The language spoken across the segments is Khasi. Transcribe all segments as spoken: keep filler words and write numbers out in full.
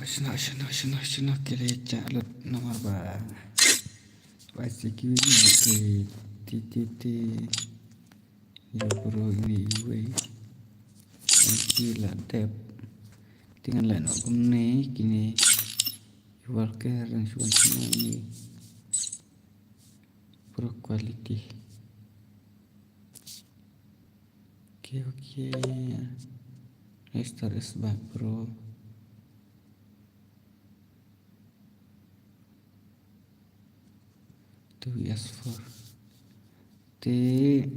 Shano, shano, shano, shano ki la jah lut namar ba. Ba sa ki wi ni ki ti, ti, ti. Yo bro, ini iwei. Ki la dep. Te ngan leh noh kumne, kine. Iwal ke rang shuan shuan ini. Pro quality. Okay, okay. Restore is back, bro. Two S four. Te.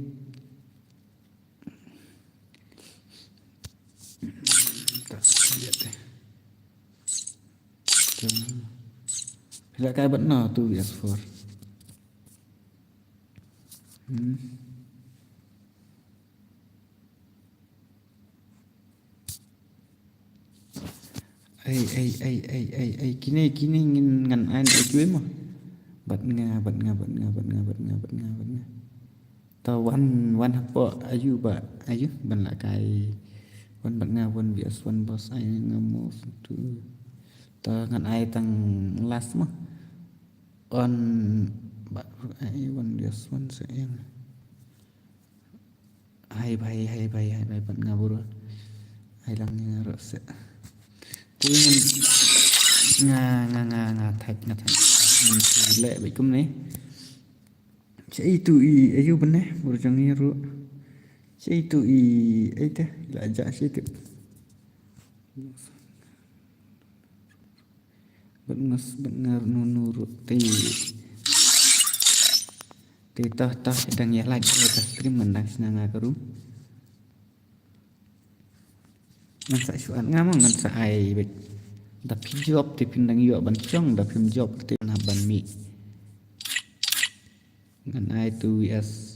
Tak lihat deh. Te. Phi la kai bad na two S four. Hmm. Ai, ai, ai, ai, ai, ai, kine, kine ngin ngan ai na kiwei mo. Bad nga, bad nga, bad nga, bad nga, bad nga, bad nga, bad nga. Ta wan, wan hapoh ayu ba, ayu ban la kai. Wan bad nga, wan bias, wan boss, ai nga move to. Ta ngan ai tang last mo. On ba ai wan bias, wan sa eng. Hai bhai, hai bhai, hai bhai, pat nga buru. Hai lang nga rok se. Tu nga, nga, nga, nga thak, nga thak. Ngan tu le baikum ni. Cei tu i, ayu bene, buru jong i ru. Cei tu i, ai te, la ja cei tu. Bad ngas, bad ngar nunu ru. Te. Te tah, tah, dang ïa like ïa ka stream ngan dang sna nga ka room. Ngan sa shuan nga mo ngan sa ai bad. Da phi job te phin dang ïoh ban chong da phim job te na ban mi. Ngan ai tu V S.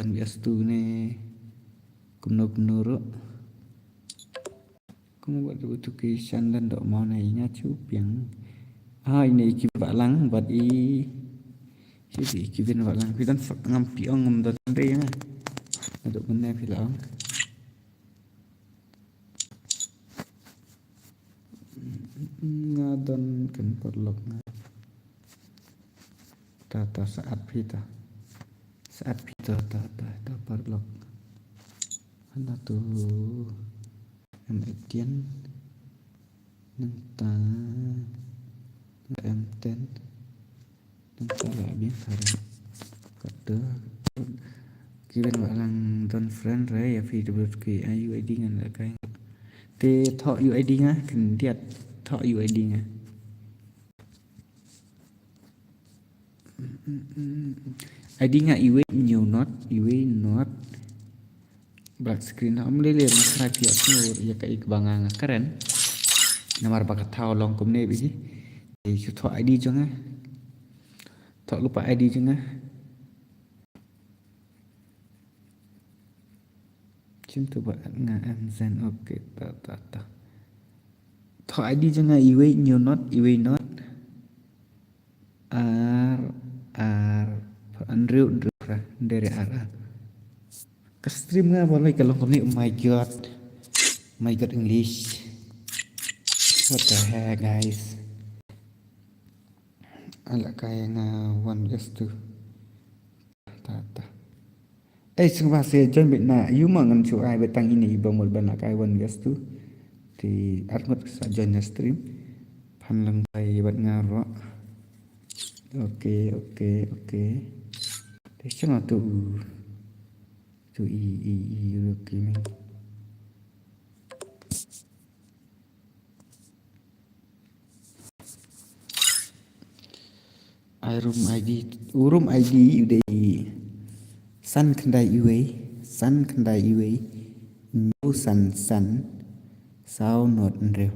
Ban V S tu ne. Kumno kumno ru. Kumno bad tu ki shan dan dok mo na i nga chu piang. Ah, ini ki ba lang bad i. Siti ki bin ba lang. Phi don ngam pi ong ngam don re nga. Aduk benda phi la ong. Nga don kan paralok nga. Ta, ta, saat phi ta. Saat phi ta, ta, ta, ta, paralok. Hana tu. Em Etienne. Nang ta. Em ten. Nang ta la bin thara. Kata. Ki ben wa lang don friend re, ya fi dubur ki, ah, U I D ngan la kai. Te thoh U I D nga, kan diat thoh U I D nga. I D nga iwei new not, iwei not. Black screen ha, um lele na khara phi ot nur ya ka ik ba nga nga karen. Namar ba ka thaw long kumne biji. Te shu thoh I D jong nga. Thoh lypa I D jong nga. Chim tu ba nga em zen, okay, ta, ta, ta. Thoh I D jong nga iwei new not, iwei not. Ar, ar, hynriew, hynriew phra, hynriew ar, ar. Ka stream nga ba lai ka long kumne, oh my God. My God English. What the heck, guys? Ala kai nga one guest tu. Ta, ta. Eh, sngewbha sa join beit na, ïu ma ngan shu ai beit tang ine i ba mut ban la kai one guest tu. Te arngut sa join na stream. Phan lang bai bad nga ro. Okay, okay, okay. Te sngewbha tu. Tu i, i, i, okay, me. Ai room I D, u room I D u dei san khyndai iwei, san khyndai iwei, hynñiew san san, saw not hynriew.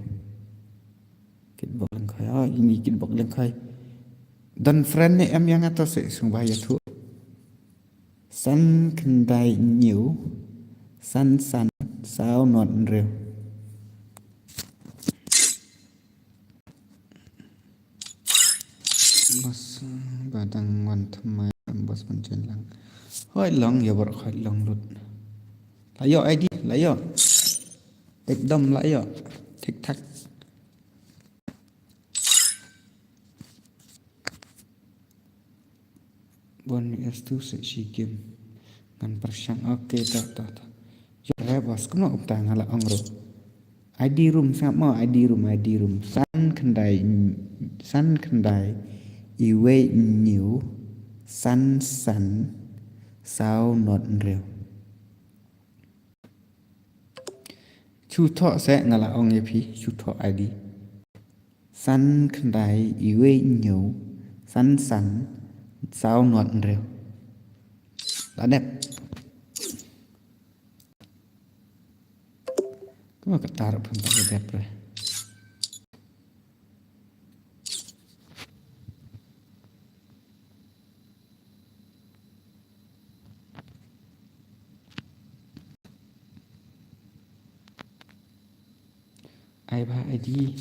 Kitbok Lyngkhoi, oh, ini Kitbok Lyngkhoi. Don friend ne em ïa nga to se sngewbha ïathuh. San khyndai hynñiew, san san, saw not hynriew. Boss, ba dang wan thymmai, boss ban join lang. Hoi long, ïa bor hoi long lut. La ïoh I D, la ïoh. Ekdom la ïoh. Thik thak. One vs two sa shi game. Ngan pyrshang. Okay, ta, ta, ta. Yo, eh, boss, kumno kumta nga la ong ruh. I D room, sngap mo, I D room, I D room. San khyndai, san khyndai, iwei hynñiew, san san, saw not hynriew. Shu thoh seh nga la ong ïa phi, shu thoh I D. San khyndai, iwei hynñiew, san san, saw not hynriew. La dep. Kumno kata ruh phin pat la dep re. Ai ba, ai di.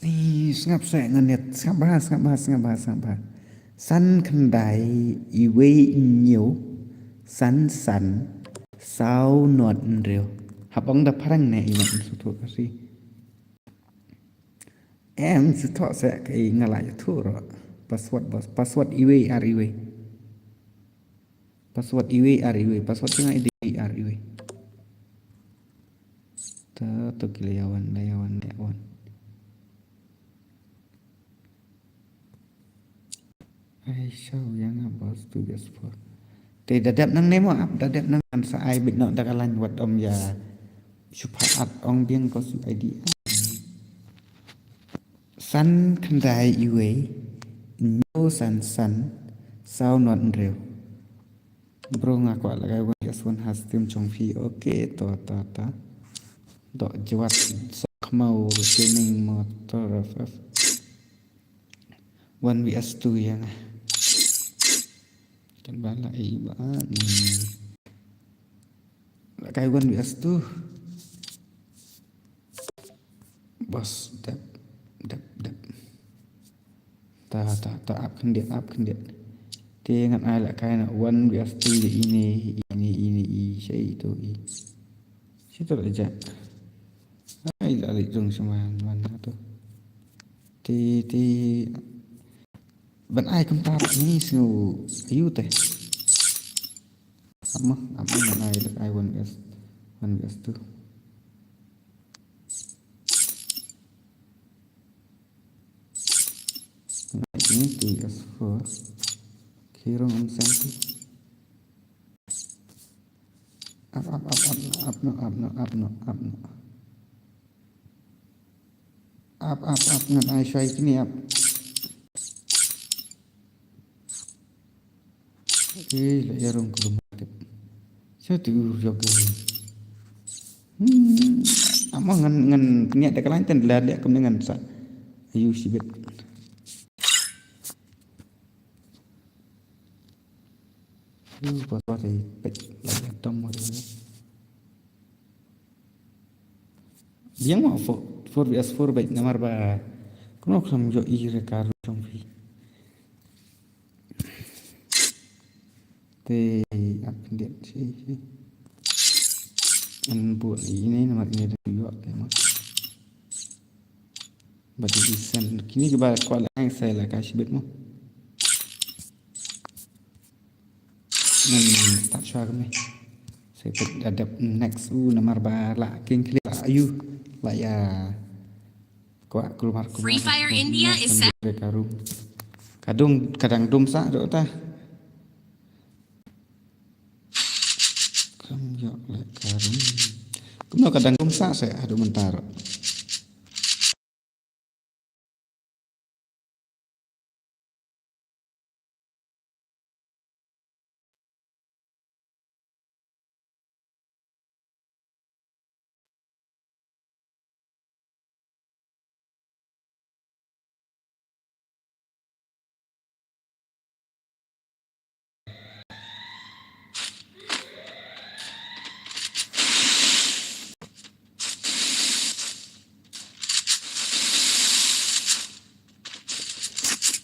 Ih, sngap seh nga net. Sngap bha, sngap bha, sngap bha, sngap bha. San khyndai, iwei hynñiew, san san, saw not hynriew. Hap ong da phareng ne i mat suthu kasi. Em, shu thoh seh ka i nga la ïathuh ruh. Password, bos. Password iwei ar iwei. Password iwei ar iwei. Password jong nga iwei ar iwei. Ta, to ki la ïawan, la ïawan, la ïawan. Ai, shaw ïa nga bos, two vs four. Te da dep nangne mo ap, da dep nang, ngan sa ai beit noh da ka line wat ym ïa shu pha at ong biang ko shu I D. San khyndai iwei, hynñiew san san, saw not hynriew. Bro nga kwah lehkai one vs one ha stream jong phi. Okay, to, to, to. Doh Jwat Sohkhmaw Gaming Motor F F. One vs two ïa nga. Kan ba la i ba ni. Lehkai one vs two. Bos, dep, dep, dep. Ta, ta, ta, ap khyndiat, ap khyndiat. Te ngan ai lehkai na one vs two ïa ine, ine, ine, i, shei to i. Shei to la ja. Ai, la leit rung shaman, man na to. Te, te. Ban ai kumta ni sngew ayu te. Ap ma, ap ma ngan ai lehkai one vs, one vs two. Ngan ai ni two vs four. Ki rung um senti. Ap, ap, ap, ap, no, ap, no, ap, no, ap, no, ap, no. Ap, ap, ap, ngan ai shai kini ap. Eh, la ïa rung ka rumah tip. Sa tu jok ni. Hmm, ap ma ngan, ngan kniat da ka lain ten la leh kumne ngan sa. Ayu shibit. Yu, password ai peit la ïa tom mo. Biang mo four, four vs four beit namar ba kumno kham ïohi re ka room jong phi. Te ap khyndiat shi shi. An bu ine namar ine da ïoh te mo. Ba dei sen kine kiba kwah lehkai sa lehkai shibit mo. Ngan start shuwa kumne. Sa peit da dep next u namar ba la king klik la ayu. La ïa kwah kulmar kumne. Free Fire India is set. Ka room. Ka dung, ka dang dum sah ruh ta. Kam ïoh lehkai room. Kumno ka dang dum sah seh haduh mynta ruh.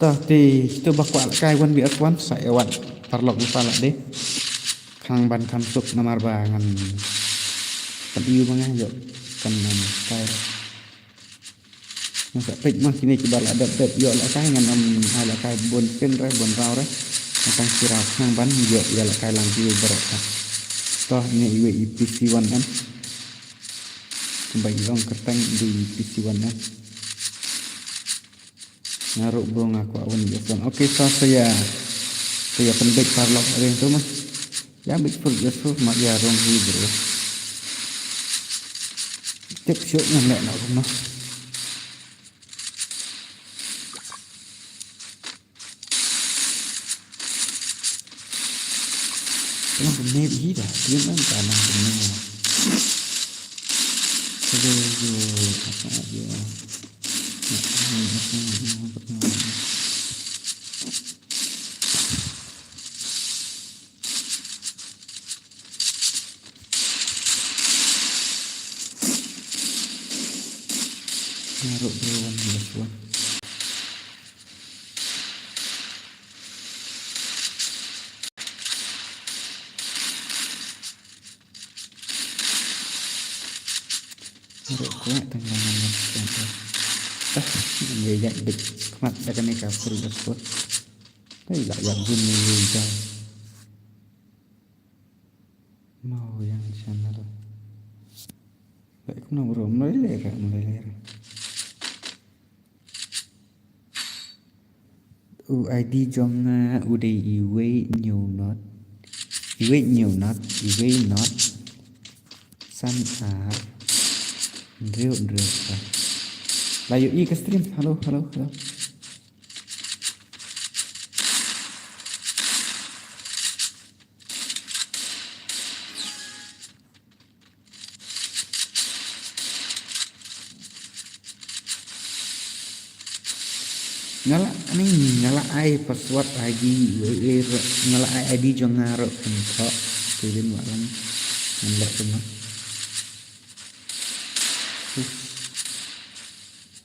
Ta te kito ba kwah lehkai one vs one sa ïa wad paralok lypa la dei. Khang ban kham suk namar ba ngan kan ïu ba nga ïoh kan ngan kai. Ngan sa peit ma kine kiba la dep dep ïoh lehkai ngan ym ai lehkai bun phin re bun raw re. Nga tang shu ïa khnang ban ïoh ïa la kai lang ki baroh. To ne iwei i P C one M. Kumba i ong kyrteng i dei i P C one M. Nga ruh bro nga kwah wan ïa son. Okay, sa sa ïa, sa ïa pynbeit paralok ring tu ma. Ïa beit pur ïa sur ma ïa rong hi bro. Tip shuh ngan leh na rumah. Lang kene hi dah, dia kan ka lang kene. Aduh, aduh, apa dia? Naruh bro, one last one. Naruh ko tang lang one last one. Ah, ini ya bit khmat dah kene ka full last one. Tapi lah yang gini ya. Mau yang sana lah. Baik, kumno bro, mulai lera, mulai lera. U I D jong nga u dei iwei hynñiew not. Iwei hynñiew not, iwei not. San ar. Hynriew hynriew ar. La ïohi ka stream. Hello, hello, hello. Nga la, ani, nga la ai password I D, eh, eh, nga la ai I D jong nga ruh kumto. Kirim walam. Ngan leh kumno. Huh.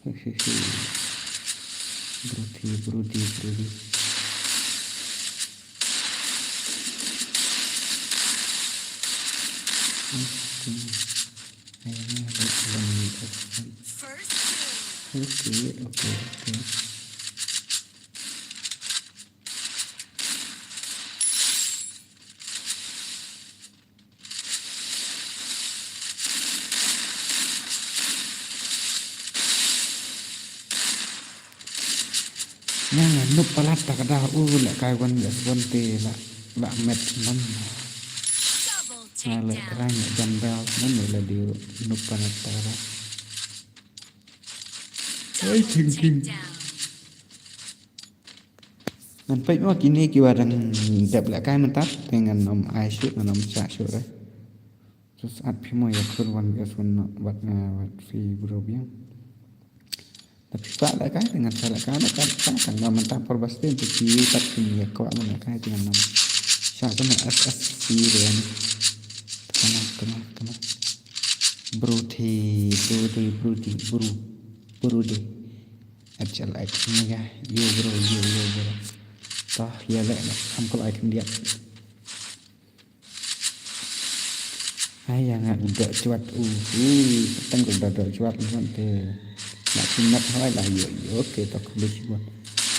Huh, huh, huh. Brudi, brudi, brudi. Okay. I don't know what you want me to explain. First kill. Okay, okay, okay. Nga la nup palat ta ka da u la kai wan la swan te la, la met man. Double takedown. Nga la rang jan bel man la di nup palat ta ka da. Hey, king, king. Ngan peit mo kine kiba dang dep lehkai mynta te ngan ym ai shuh, ngan ym shah shuh re. Sus at phi mo ïa khun wan ïa sun noh bad nga bad phi bro biang. Te phi kwah lehkai te ngan sa lehkai, lehkai, lehkai tang ba mynta por ba sdien te phi pat phin ïa kwah mo lehkai te ngan ym shah, te ngan S S C re ni. Tama, tama, tama. Bro the, bro the, bro the, bro, bro the. At chal ai khnga, yo bro, yo, yo bro. Toh, ïa leh, leh, kham kul ai khyndiat. Ai, ïa nga u doh chwat, u, u, tang u doh, doh chwat, u te. Nak sinat hoi lah, yo, yo, okay, toh, khublei shibun.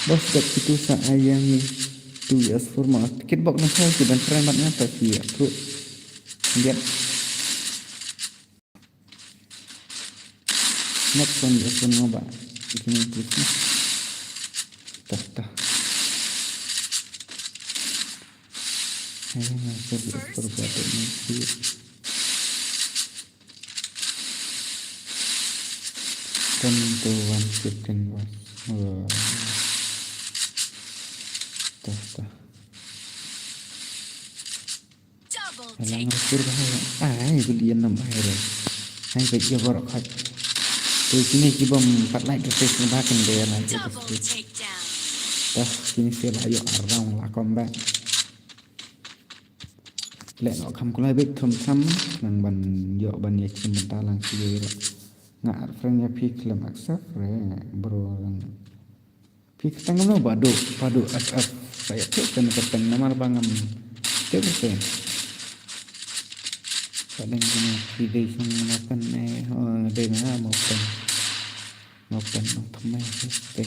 Boss, dep kitu sa ai ïa ngi two S four ma. Ticket box na sa, ki ban try mat nga, toh, ki, aku. Khyndiat. Next one, this one mo ba. Kine please na. Tah, tah. Ayo, masuk di ekspor buat ini. Ten to one fifteen was. Wah. Tah, tah. Alang rukur ba hai. Ai, beli enam hai re. Hai, baik ya borok hai. Tu sini kibom empat like, terus nambah kan dia lah. Terus. Dah, sini saya lah, yuk, arang lah combat. Lek nok kam kulai baik thum tham nang ban yok ban ya chim bentalang sini. Nga add friend ya pi klem accept re, bro. Phi kyrteng kumno Badu, Badu F F. Sa ïathuh kane ka kyrteng namar ba ngam tip kyrteng. Ka dang kane phi dei song Mopen eh, oh, dei na Mopen. Mopen nong thymmai te.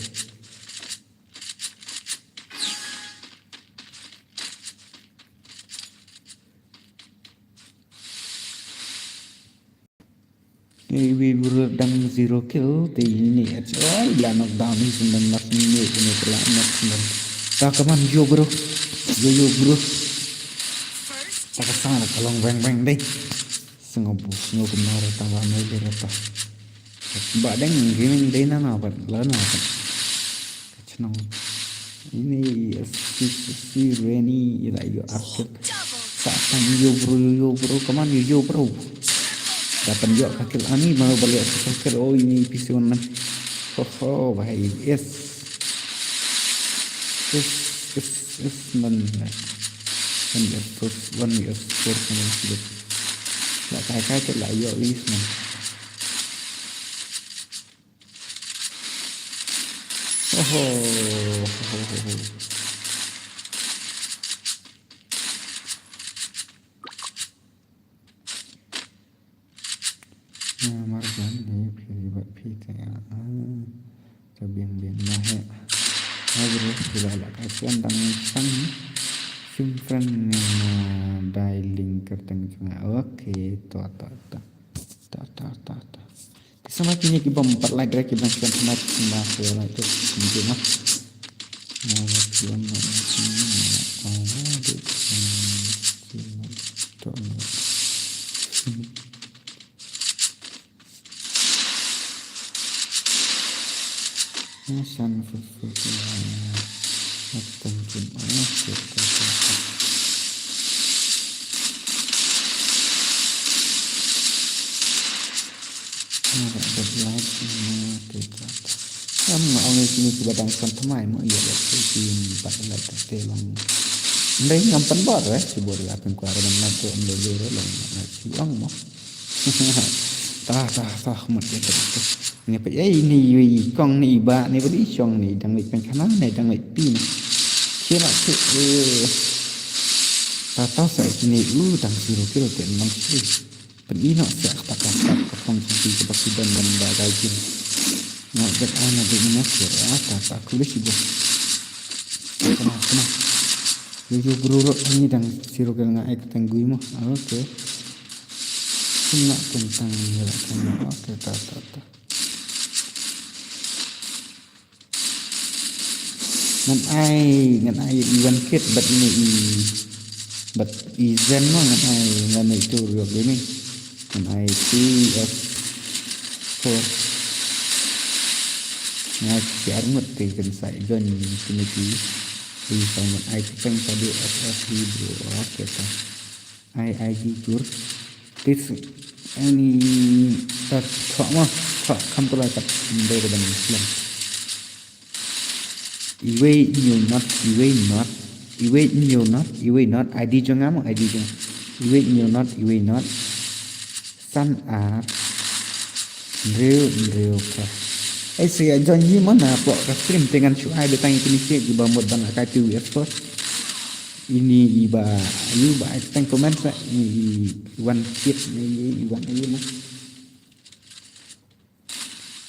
Iwei bro dang zero kill te ini. Oi, la knockdown ni sendang, nak ni ini telah nak sendang. Ta, come on, yo bro. Yo, yo bro. Ta ka sang ka long bang bang dei. Sngewbha, sngewbha kumno rata ba mai dei rata. Ba dang gaming dei na na ba la na ba. Chnong. Ini si si Reni ila yo arthur. Sa tang yo bro, yo bro, come on yo bro. Dapat yo ka kill ani mau balik ka kill. Oh, ini P C one man. Ho ho, bahai. Yes. Yes, yes, yes man. One yes, one yes, four man. La kai kai kill la yo is man. Oho. Na marjan ni phi bat phi te. Ah. Ka biang biang na he. Hai bro, sila la ka suan dang sang. Sim friend ni na dialing kerteng chunga. Okay, to to to. Ta ta ta ta. Sama kini ki bom pat like rek ki bom skan sama ki sama ke like tu sini mah. Nah, ki bom nak sini. Oh, tu. To. San fufu. Thank you. Am nga ong ïa kine kiba dang san thymmai mo, ïa leh ki bad leh te long. Ndai ngam pan bor eh, ki bor ïa pynkwah ban leh to ndai leh long. Ki ong mo. Ta ta ta mut ïa te. Ni pa ei ni yui kong ni ba ni ba di shong ni dang leh pynkhana ni dang leh pi ni. Kira ki eh. Ta ta sa kine u dang zero kill te nang si. Pynino siah ka taka sap ka phong sumpi ka baki don ban ba gai jin. Nga bet ai na bet ina siah ya ta ta kulis ibo. Kena kena. Yuyu bro rot ani dang siro kel nga ai ka tang gui mo. Ah, okay. Kena tentang ni lah kena. Okay, ta ta ta. Ngan ai, ngan ai i wan kit bad ni i bad i zen ma ngan ai ngan ai tu rio gaming. Ngan ai P S four. Ngan ai ki armut te kan sai jon sini ki. Ai sang ngan ai ki peng tadi S S D bro. Okay ta. Ai ai di tur. Tis ani ta thok ma thok kam tu lai kat. Ndai ka ban Islam. Iwei inyo not, iwei not, iwei inyo not, iwei not, I D jong nga mo, I D jong nga. Iwei inyo not, iwei not. San ar. Nriew, nriew ka. Ai sa ïa join hi mo na pok ka stream te ngan shu ai betang ïa kine ki ba mut ban akai tu ïa sport. Ini iba ayu ba ai tang comment sa ini i wan kit ni i wan ayu na.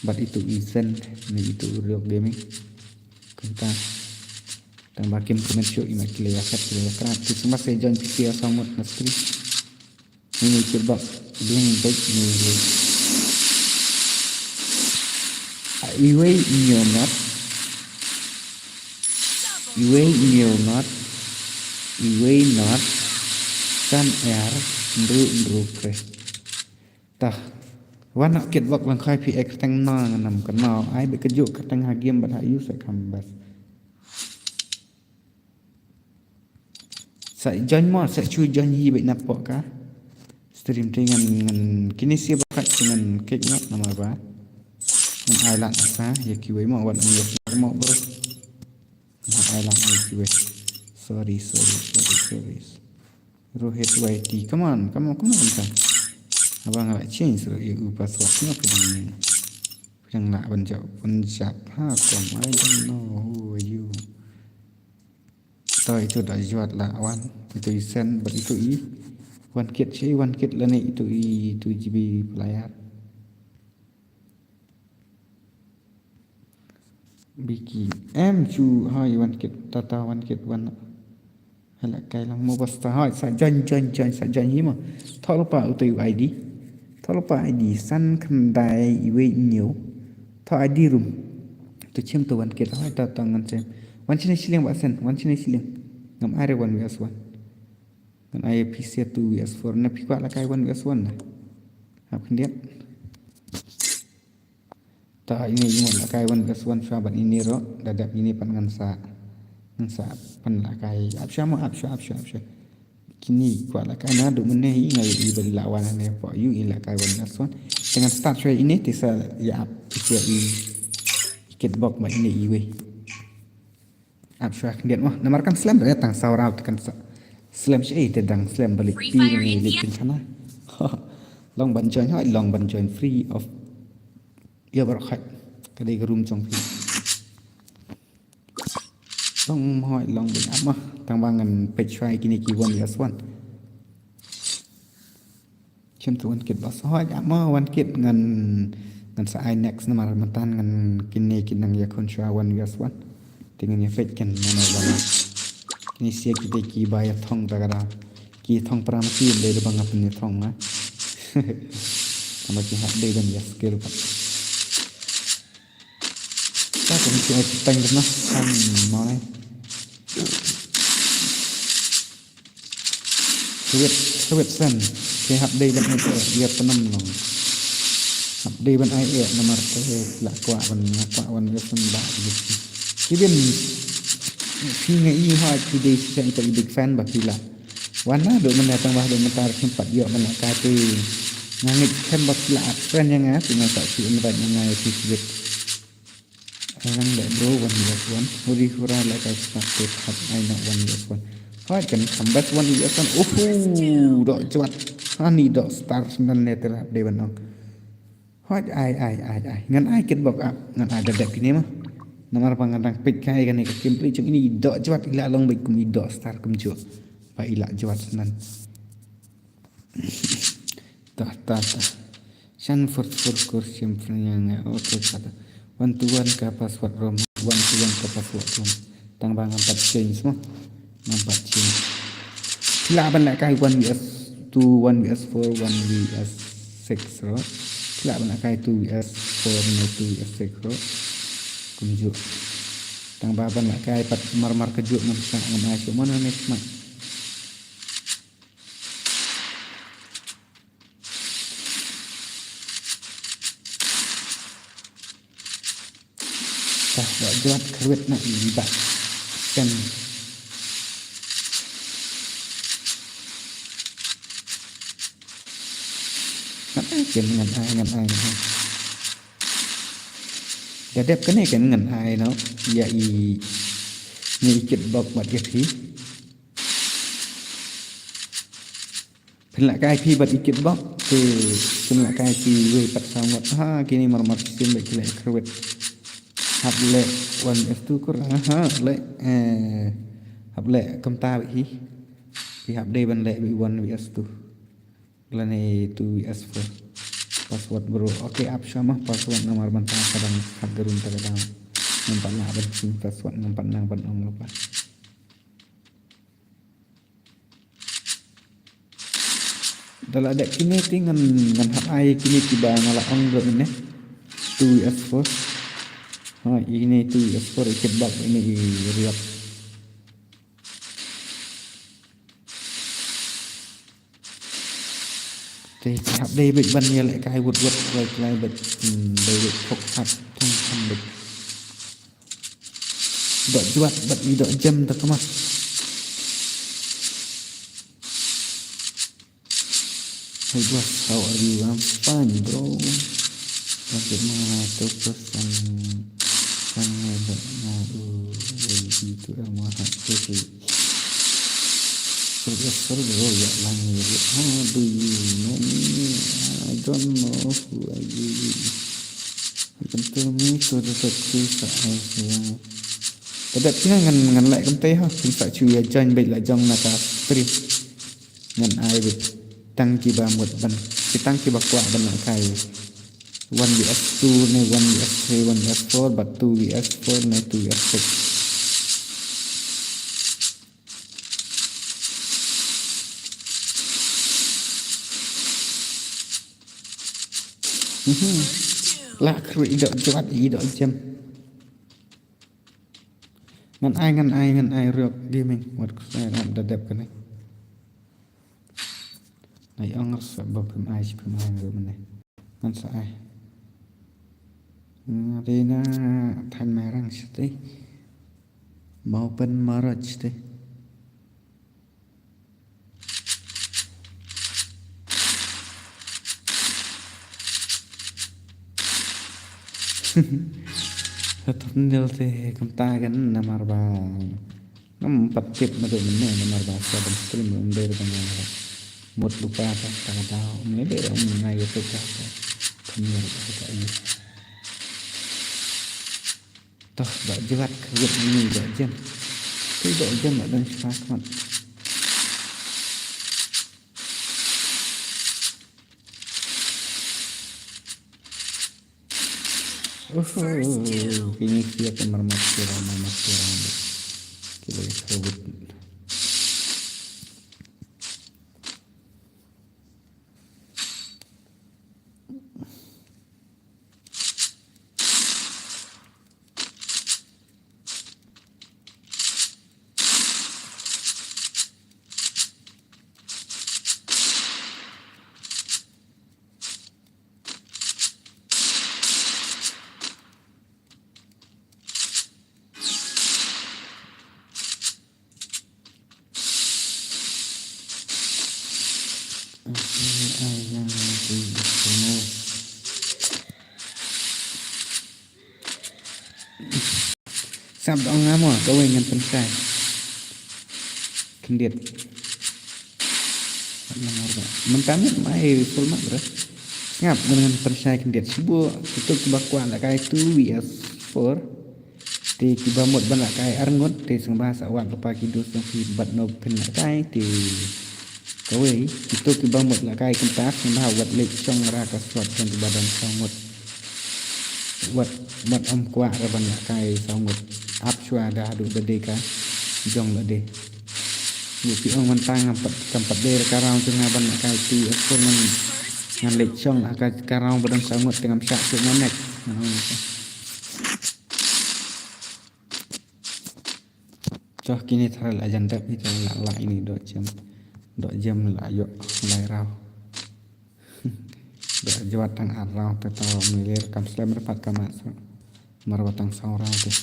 Bad itu i Zen ni itu Riok Gaming. Kumta tang ba kim comment shuh i ma ki la ïa khat ki la ïa krat. Ki sma sa join P C ïa song mut na stream. Ni ni ki bak ding bek ni ni. Iwei inyo not. Iwei inyo not. Iwei not. San er nru nru kre. Tah. Wan hok kit bok lang khai phi ek teng na nganam ka na ai bek ka juk ka teng ha game bad ha use kam bas. Sa join mo sa chu join hi bek na pok ka stream te ngan ngan kini si ba khat ngan kek ngat namar ba ngan ai lak sa ya kiwei mo wan ngan mo bro. Ngan ai lak ya kiwei. Sorry sorry sorry sorry. Rohit Y T, come on, come on, come on, come on. Abang nggak change roh ya u password nya pedang ni. Pedang nak benjak benjak ha kom, I don't know who are you. To itu dah juat lah wan. Itu isen ber itu i. Wan kit si wan kit lani itu i itu G B player. Biki em chu hai wan kit tata wan kit wan. Hala kai lang mo basta hai sa join join join sa join hi mo. Thol pa utai I D. Pal pa I D san khyndai iwei hynñiew. To I D room. To chim to wan kit hoi to to ngan chim. Wan chini shilling ba sen, wan chini shilling. Ngam ai re one V S one. Ngan ai phi sia two V S four na phi kwah la kai one V S one na. Hap khyndiat. Ta ine i mon la kai one V S one shuwa ban ine ro da dap ine pan ngan sa ngan sa pan la kai ap shuwa mo ap shuwa ap shuwa ap shuwa. Kini kwah la kai na du mene i ngai i ban la wan ne po yu i la kai one V S one. Te ngan start shuwa ine te sa ya ap sia i kit bok ma ine iwei. Ap shuwa khyndiat mo. Namar kan slem da tang saw raw te kan sa. Slem shi te dang slem balik pi ni lik pin kana. Long ban join hoi long ban join free of. Ya bar khai. Ka dei ka room jong phi. Long hoi long ban ap mo. Tang ba ngan peit shuwa kini ki one V S one. Chim tu wan kit ba sa hoi ap mo wan kit ngan ngan sa ai next namar mynta ngan kine kin nang ïakhun shuwa one V S one. Te ngan ïa peit kan mano ba la. Kine sia kite ki ba ïa thong ta ka da. Ki thong pram ki ym dei da ba nga pynïa thong na. Tang ba ki hap dei ban ïa skill pat. Ta kum ki ai tang na san mo ne. Hwit hwit san. Ki hap dei ban ai eh ïa tanam long. Hap dei ban ai eh namar te la kwah ban nga kwah wan ïa san ba. Ki bin phi nga i ha ki dei shisha i big fan ba phi la. Wan na du mynta tang ba du mynta kim pat ïoh ban la ka te. Nga ngeit khem ba phi la ap friend ïa nga te nga sa phi invite ïa nga ïa phi hwit. Ai nang da bro one V S one. Huri hura la ka snak te khat ai na one V S one. Hoi kan kham bas one V S one. Uhu dok jwat. Ani dok star nan ne te rap de ban ong. Hoi ai ai ai ai. Ngan ai kit bok ap ngan ai da dep kine ma. Namar pa ngan dang peit kai kane ka gameplay jong ini i dok jwat ila long beit kum i dok star kum jo. Pa ila jwat nan. Tah tah tah. Shan for for kur sim franya nga. Okay kata. One to one ka password room. One to one ka password room. Tang ba ngam pat change mo. Ngam pat change. Phi lah ban leh kai one V S two, one V S four, one V S six ro. Phi lah ban leh kai two V S four ne two V S six ro. Kumjuh. Tang ba ban leh kai pat mar mar kajuh ngam sngap ngam ai shuh mo na next match. Tah ba jwat khrwit na i ba. Kan. Ngan ai kan ngan ai ngan ai ngan ai. Da dep kane kan ngan ai no. Ya i ni i kit bok mat ya phi. Phin lah kai phi bad i kit bok. Te phin lah kai phi wei pat sa ngot. Ha kini mar mar sim bad ki leh khrwit. Hap leh one V S two kur. Ha leh eh hap leh kumta bad hi. Phi hap dei ban leh one V S two. Lane two V S four. Password bro. Okay ap shuwa ma password namar ban ta ka dang hap garun ta ka dang. Ngam pat lah ban sim password ngam pat nang ban ong lupa. Da la dep kine te ngan ngan hap ai kine kiba nga la ong dep ne. Two V S four. Ha ine two V S four i kit bok ine i riap. Te ki hap dei beit ban ïaleh kai wut wut klai klai beit. Hmm, dei beit pok hap tang tang beit. Dok jwat bad i dok jem da kama. Hey boss, how are you? I'm fine, bro. Look at my two percent. Sang ya dok na u ready to el mahat. Sorry, sorry, bro. Ya lang ya. How do you know me? I don't know who are you. Welcome to me to the doctor sa ai sayang. Tada kina ngan ngan like kumtai ha. Kin sa chu ya join bait la jong na ka stream. Ngan ai bait tang ki ba mut ban. Ki tang ki ba kwah ban na kai. One V S two ne one V S three one V S four but two V S four ne two V S six. Mhm. Lah kru i dok jwat i dok jem. Ngan ai, ngan ai, ngan ai Riok Gaming. Wat kusai rat da dep kane. Nai ong sa ba phim ai, phim ai Riok mane. Ngan sa ai. Ngan dei na than merang siti. Mau pen marot siti. Sa thumbnail te kumta kan namar ba ngam pat tip naduh mynne namar ba sa ban stream ym dei ba nga mut lypa ka, ka daw ym dei ba ym nga ïathuh ka, ka thumbnail ka ka ïa. Toh, ba jwat ka wit ni ba jem. Te ba jem ba dang shwa khmat. Uhu, kini sia ka marmat kira, marmat kira. Kira ka wit. Sngap da ong nga mo, kawei ngan pynshai khyndiat. Mynta mynta mai full mark bro. Sngap, ngan pynshai khyndiat shuh. Kito kiba kwah lehkai two versus four. Te kiba mut ban lehkai arngut, te sngewbha sa wad lypa ki dos jong phi bad no phin lehkai, te kawei, kito kiba mut lehkai kynta, sngewbha wat leit shong ra ka slot jong kiba don saw ngut. Wat, wat ym kwah ra ban lehkai saw ngut. Ap shuwa da haduh ba dei ka jong lade. Ngi phi ong mynta ngam pat, kam pat dei ka round jong nga ban lehkai, te asur ngan, ngan leit shong ha ka, ka round ba don saw ngut te ngam shah shuh, ngan next. Ngan ong. Choh, kine tharai la jan dep hi, tharai la, la ini dok jem. Dok jem la ïoh lai round. Dok jwat tang ar round te to milir kam slem re pat ka mat sa. Mar ba tang saw round te.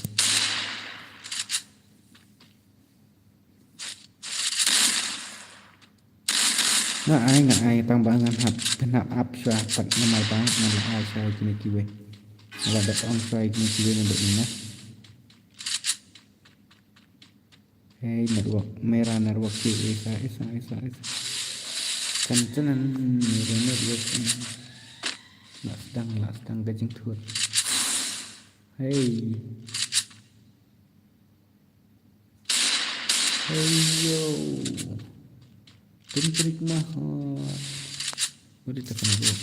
Nga ai, nga ai tang ba ngan hap, pynhap ap shuwa pat namar ba ngan la ai shuwa kine kiwei. Nga la dep ong shuwa kine kiwei ngan dep ina. Hey, network, mera network ki, isa, isa, isa, isa. Kan jalan, mera network. La sdang, la sdang ka jingthut. Hey. Hey yo. Tun trik mah. Udah tekan dulu.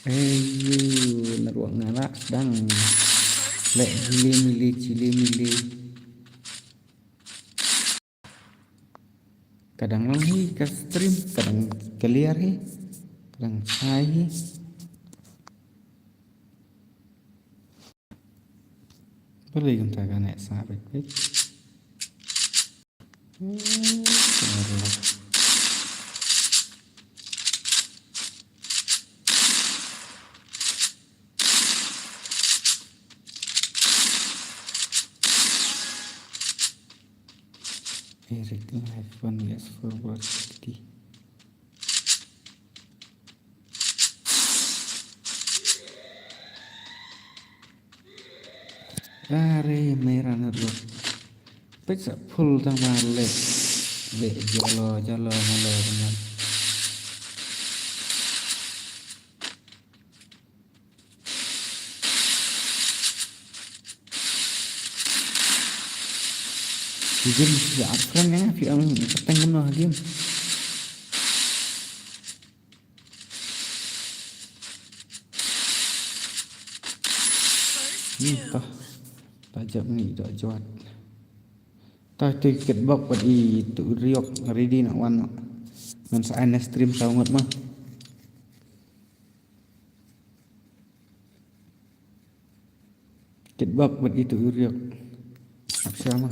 Hey yo, network nga la sdang. Leh jili mili, jili mili. Ka dang long hi ka stream, ka dang clear hi, ka dang shai hi. Balei kumta ka net sa beit beit. Everything iPhone, yes, forward sixty. Are mera network. Peit sa full tang ba leh. Leh jalo, jalo, malo, teman. Ki game ki ap kren ïa nga, phi ong kyrteng kumno ha game. Hmm, toh. Ta jop ni, ta jop. Ah, tu i Kitbok bad i tu i Riok ready na wan. Ngan sa ai na stream saw ngut ma. Kitbok bad i tu i Riok. Ap sha ma.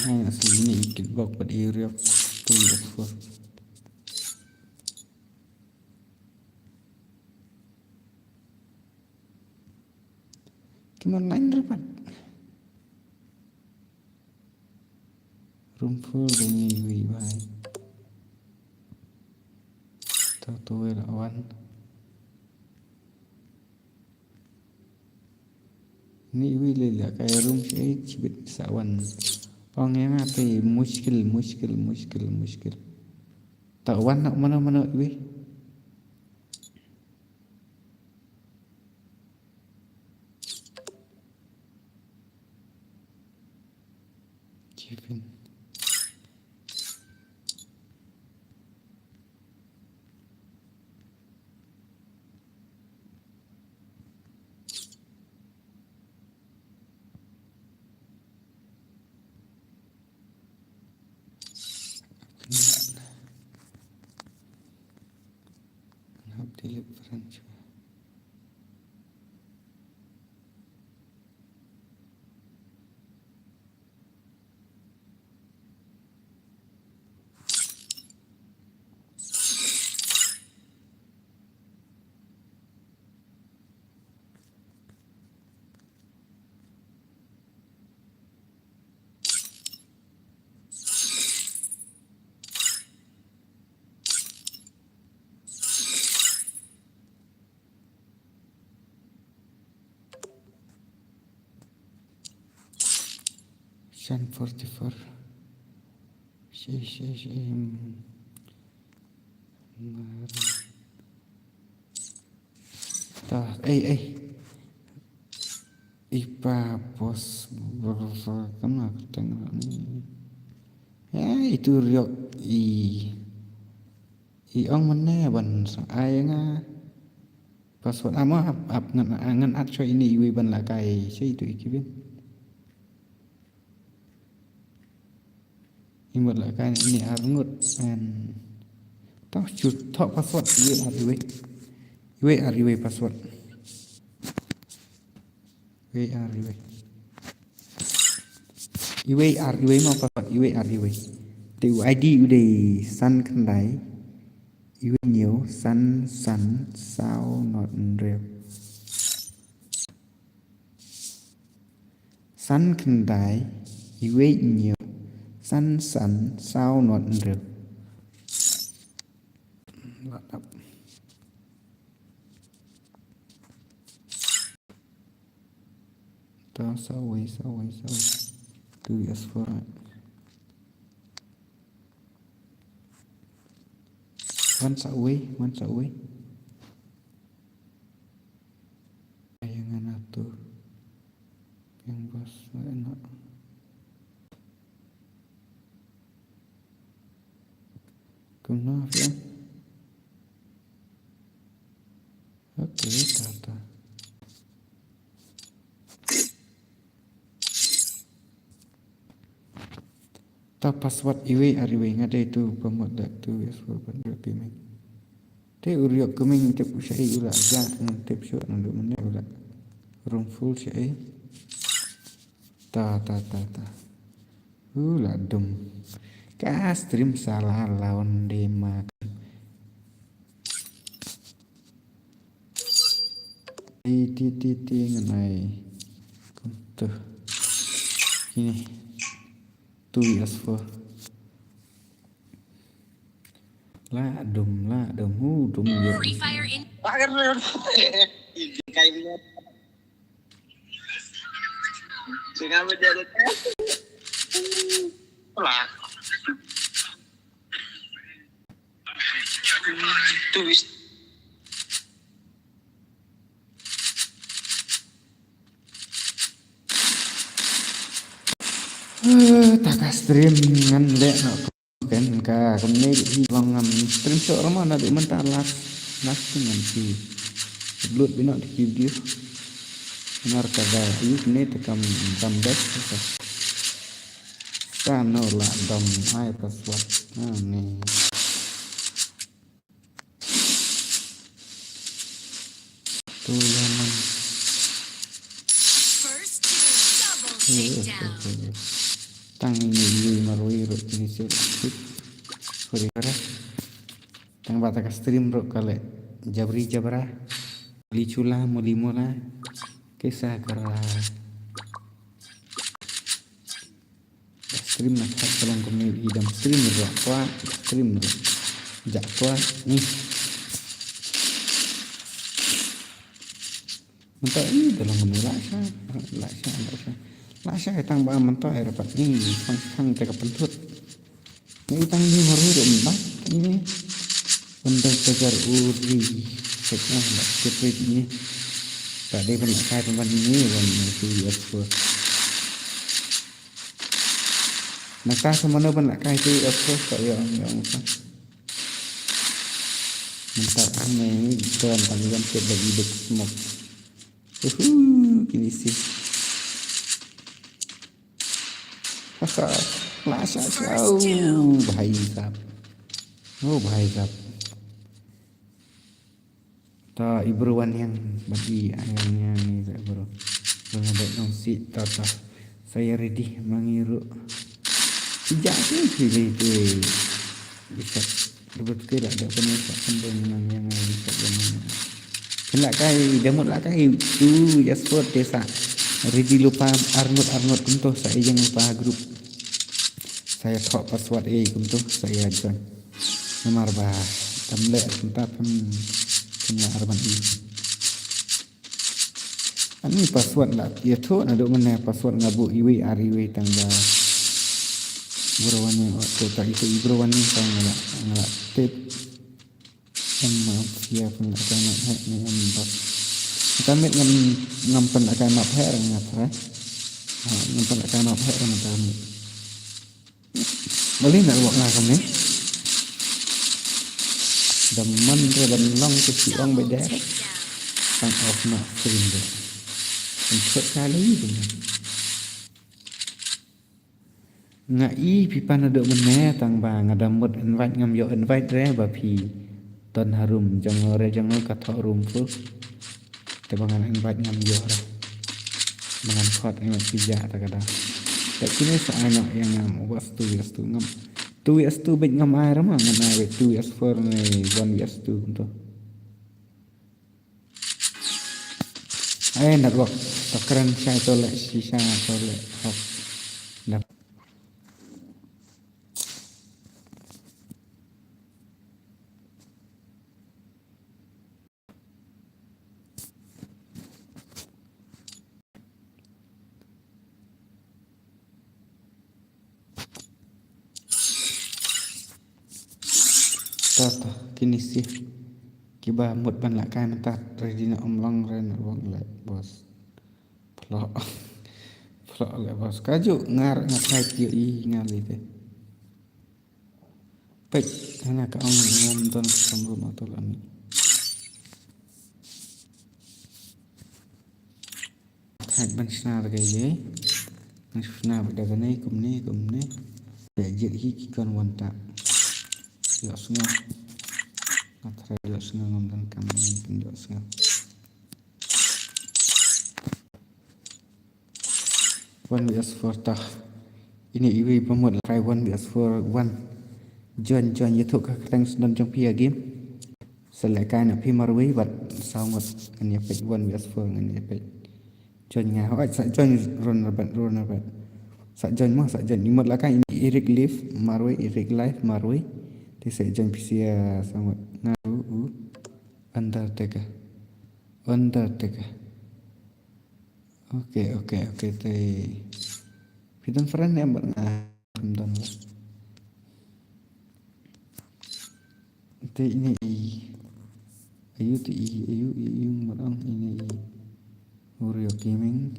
Ai na sini i Kitbok bad i Riok. Tu i Oxford. Ki mon lain ruh pat. Room full da ngi iwei bai. To to wei la wan. Ngi iwei le la kai room shi ai chibit sa wan. Ong ïa nga te mushkil, mushkil, mushkil, mushkil. Ta wan na mano mano iwei. Kevin. Hap delete friend shuwa. Shan forty-four. Shi, shi, shi, hmm. Mar. Ta, ei, ei. Ipa pos bersa kena keteng ni. Ya, itu Riok i. I ong mane ban sa ai nga. Password ama ap, ap ngan, ngan at shuwa ini iwei ban la kai. Shi itu i Kevin. Imut la kai ni ar ngut. And tau chu tau password iwei ar iwei. Iwei ar iwei password. Iwei ar iwei. Iwei ar iwei ma password iwei ar iwei. Te u I D u dei san khyndai. Iwei hynñiew san san saw not hynriew. San khyndai, iwei hynñiew, san san, saw not hynriew. Ta saw wei, saw wei, saw wei. Two is four. Wan saw wei, wan saw wei. Ai nga na tu. Yang bos na na. Kumno, Fian? Okay, ta ta. Ta password iwei ar iwei nga dei tu pamut da tu is for ban payment. Te u Riok kumne tip u shaei u la ja ngan tip shuh ngan du mane u la room full shaei. Ta ta ta ta. U la dum. Ka stream sa la lawan de ma. Ti ti ti ti ngan ai. Kum tu. Ini. Two is four. La dum la dum hu dum yo. Free Fire in. Kai mo. Singa mo dyan. Wala. Two is. Eh, ta ka stream ngan leh noh. Kan ka kumne hi long ngam stream shuh rama na dei mynta last last thing ngam ki upload bino dei ki video. Nar ka da hi kumne te kam kam best ka. Ka no la dom ai password. Ah, ni. Tu ya man. First kill, double takedown. Tang ini yui marui ru ini sih. Sorry, sorry. Tang ba ta ka stream ru ka le jabri jabra. Muli chula, muli mula. Kisa kara. Stream na khat ka long kumne i dang stream ru kwa, stream ru. Jak kwa ni. Mynta i da long kumne la sha, la sha, la sha. La sha tang ba mynta i rapat ni, tang, tang te ka pyntut. Ni tang ni maru ru mynta ni. Benda tegar uri. Sekna ba keprit ni. Ba dei ban la kai ban ni ban ni tu ya sua. Nangta sa mano ban la kai tu, of course, ka ïa ong, ïa ong ka. Mynta ang ne ni don tang ïa ket da i big smoke. Uhu, kini si. Haha, la sha sha. Oh, bhai sahab. Oh, bhai sahab. Ta i bru wan yang bad i ayang yang ni ta i bru. Bru nga dek nong si ta ta. Saya ready mangi ru. Ija tu si ready tu. Isap. Ribut ke la dek pun isap pun dong nang yang ai isap yang ni. Kena kai, damut la kai. Tu ya sport desa. Ready lupa arngut arngut kumto sa ijeng lupa grup. Saya thok password eh kumto saya join. Namar ba tam leh mynta pyn pyn la arban i. Ani password la ïathuh naduh mynne password nga buh iwei ar iwei tang ba bro wan ni, oh, to ta itu i bro wan ni tang nga la nga la tip. Em ma sia pyn la ka na hek ni em bas. Kita mit ngam ngam pyn la ka na hek nga tra. Ha, ngam pyn la ka na hek nga tra mit. Mali na ruak nga kumne. Da man re ban long tu si ong beda. Tang off na screen de. Kan thot kali kumne. Nga i phi pan naduh mynne tang ba nga da mut invite ngam ïoh invite re ba phi don ha room jong re jong ka thoh room fu. Te ba ngan invite ngam ïoh re. Ba ngan khot ïa phi ja ta ka da. Te kine sa ai noh ïa ngam was tu was tu ngam. Tu was tu bit ngam ai re ma ngan ai bit tu was four ne one was two tu. Ai network. Ta kren shai to le shisha to le hok. Dap. Ta ta kini si kiba mut ban la kai mynta ready na ym long re na wang le boss. Phlok. Phlok le boss. Ka ju ngar nga thait ïa i nga lei te. Peit hana ka ong ngam don ka samru ma tol ami. Thait ban shna da ka ïa. Ngan shna ba da ka nei kumne kumne. Ba jied hi ki kon wan ta. Ïoh sngew. Nga tharai ïoh sngew ngam don kam ngam pynïoh sngew. One V S four ta. Ine iwei ba mut la kai one V S four one. Join join ïathuh ka kyrteng sdon jong phi ïa game. Sa leh kai na phi marwei bad saw ngut ngan ïa peit one V S four ngan ïa peit. Join nga hoi sa join run rabat run rabat. Sa join mo sa join imut la kai ine Eric Live marwei Eric Live marwei. Te sa join phi sia saw ngut nga u u. Undertaker. Undertaker. Ok ok ok te phi don friend ne em bad nga phim don la. Te ine i ayu te i ayu i ayu bad ong ine i Oreo Gaming.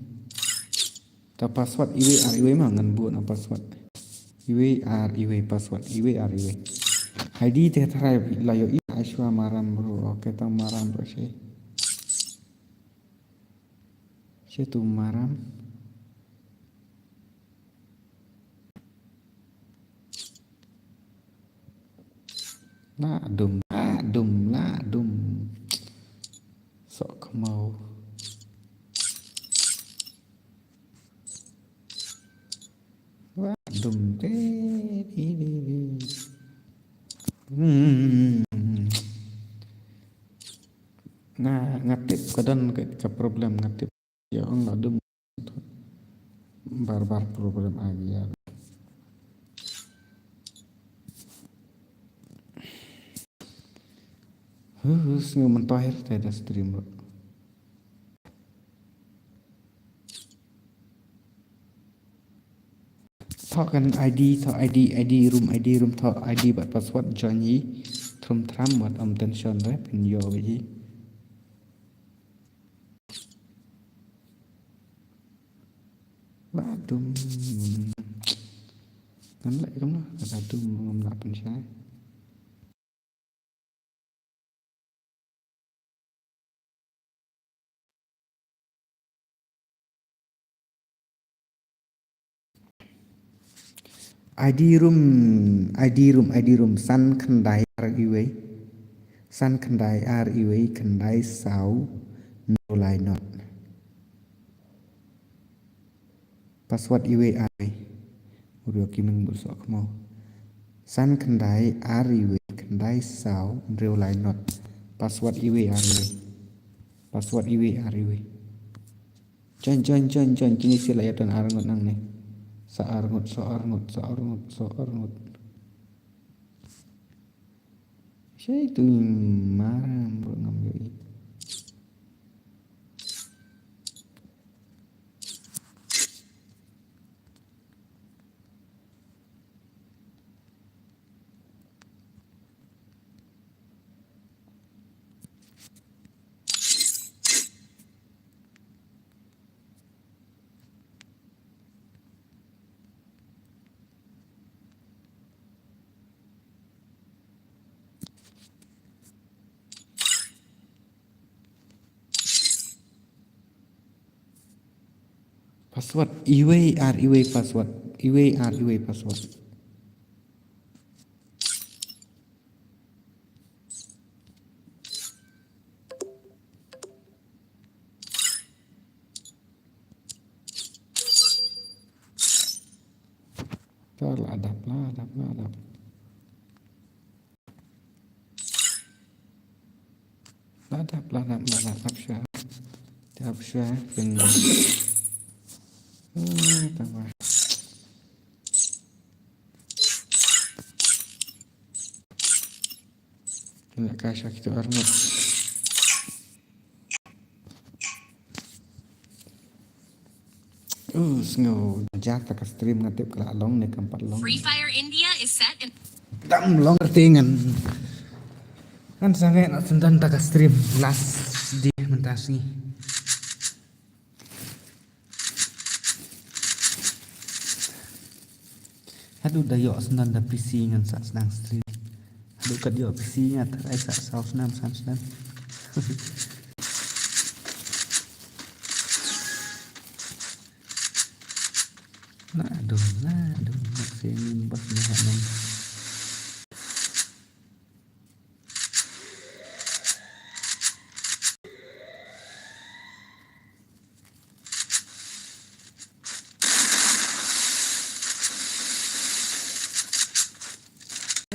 Ta password iwei ar iwei ma ngan buh na password. Iwei ar iwei password iwei ar iwei. I D te tharai la ïoh i ai shuwa maram bro. Ok ta maram bro shi. Shi tu maram. La dum, la dum, la dum. Sok khmaw. La dum te di di di. Hmm. Nga, nga tip ka don ka, ka problem nga tip. Ïa ong la dum. Bar bar problem agi ïa. Huh, sngew mynta her te da stream ruh. Thoh kan I D, thoh I D, I D room, I D room, thoh I D bad password join hi. Thrum thram wat ym tension re, phin ïoh bad hi. La dum. Ngan leh kumno, la dum ngam lah pynshai. I D room, I D room, I D room, san khyndai ar iwei. San khyndai ar iwei, khyndai saw, hynriew lai not. Password iwei ar iwei. Urio kimeng bul sok mo. San khyndai ar iwei, khyndai saw, hynriew lai not. Password iwei ar iwei. Password iwei ar iwei. Join, join, join, join. Kine shi la ïa don ar ngut nangne. Sa ar ngut, sa ar ngut, sa ar ngut, sa ar ngut. Shai tu maram bro ngam ïohi. Password, iwei ar iwei password, iwei ar iwei password. Tar la dap, la dap, la dap. La dap, la dap, la dap, dap sha. Dap sha, pyn. Ah, tang ba. Pyn la ka sha kito arngut. Uh, sngew jaka ka stream nga tip ka la long ne kam pat long. Free Fire India is set in. Dang long rtingan. Kan sangeh na sendan ta ka stream last di mynta sngi. Haduh da ïoh sendan da P C ngan sa sdang stream. Haduh kat ïoh P C nga tharai sa saw snam san snam. Na dum, na dum, nak se ngin bas na hanam.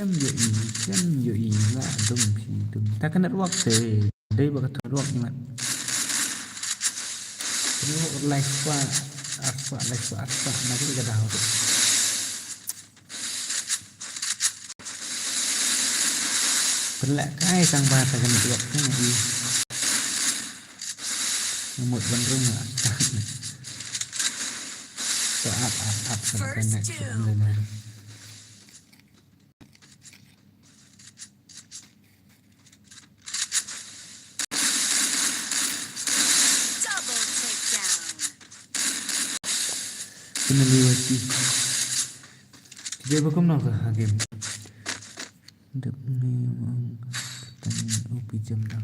Kem ïohi, kem ïohi, la dum shi dum. Ta ka network te. Dei ba ka network mat. Network lai spah, ar spah, lai spah, ar spah. Na ka dei ka daw tu. Pynleh kai tang ba ta ka network te ngi. Ngi mut ban rung la. Sa ap, ap, ap, sa ka net. Double takedown. Kena liwati. Dia ba kumno ka ha game. Dep ni mang tang upi jam dah.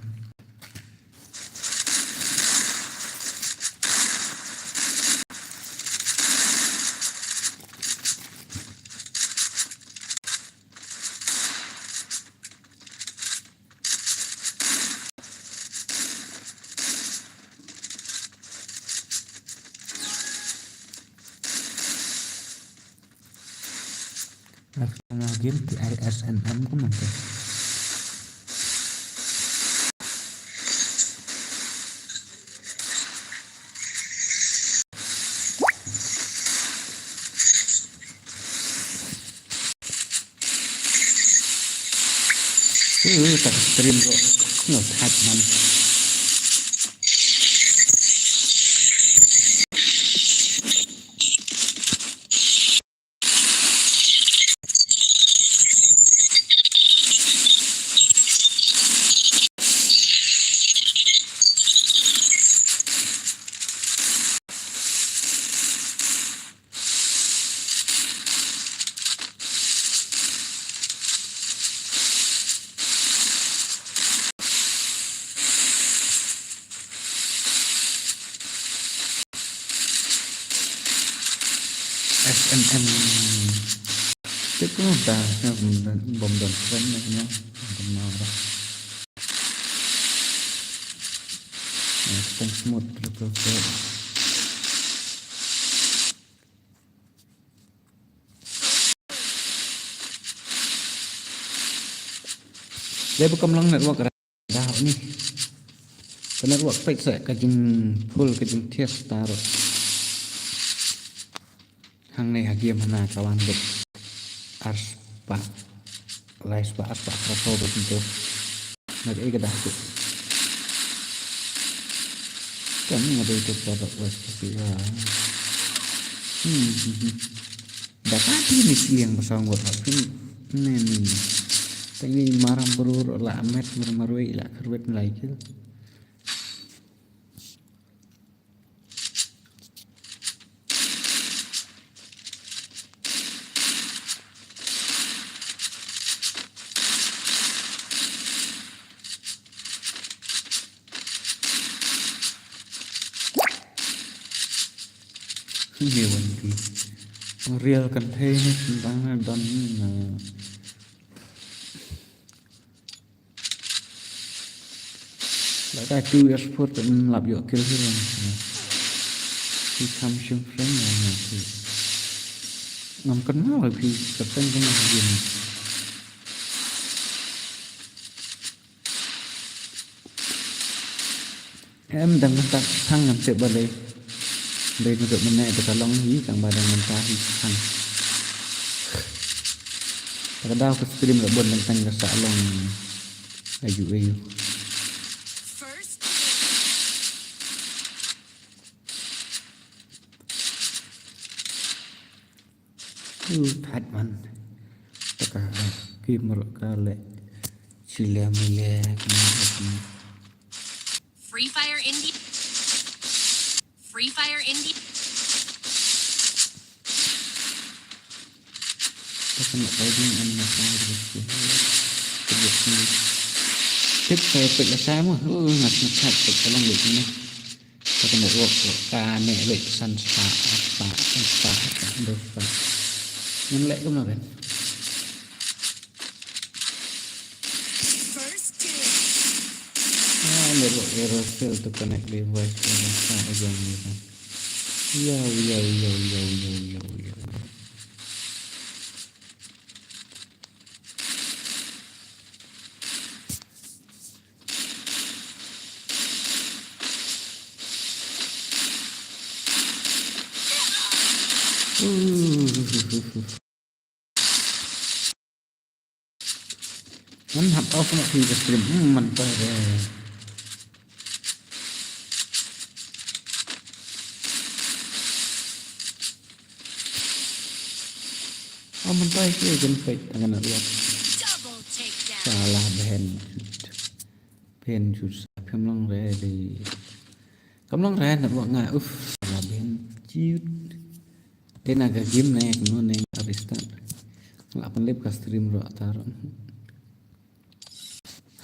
Game T I S N M kumno te. Uh, tak stream ko. No, tak man. S M M. Te ko ta bom don friend ne ko. Bom don friend. Tang smooth. Dei ba kam long network ra da ni. Ka network peit sa ka jing full ka jing thias ta ruh. Hangne ha game hana ka wan beit ar spah, lai spah ar spah ka phew beit tu. Ngat ei ka dah tu. Kan ngat ei tu ka dah west tu ya. Hmm. Data ti ni siliang pasang wat pin. Ni ni. Tang ni maram berur la amet marwei la kerwet melai kil. Ni wan ki. Real kan thei ni tang na don na. Lada tu airport lap yok kil hi. Hi kham shim friend ya na hi. Ngam kan ma la phi ka tang kan ha hi. Em dang mynta khang ngam tip ba dei. Dei nurut mynne da ka long hi tang ba dang mynta hi khang. Ka daw ka stream la bun dang tang ka sa long. Ayu ayu. First kill. Uh, that man. Taka ki merok ka le. Chile mile. Free Fire Indie. Free Fire Indie. Taka nak tahu ni an nak tahu. Tip saya pek lah saya mah. Uh, nak nak chat pek tolong dek ni. Ka network ka ne lek san spah, spah, spah, spah, dua spah. Ngan lek kumno kan? First kill. Ah, network error, fail to connect device to the phone again. Yow, yow, yow. Ngan hap off na phi ka stream. Hmm, man pa re. Oh, man pa ki jen peit tangan ruat. Double takedown. Salah behen. Behen jut sa phim long re di. Kam long re na ruat nga. Uff, salah behen jut. Te na ka game ne kumno ne nga restart. Nga pynlip ka stream ruh tar.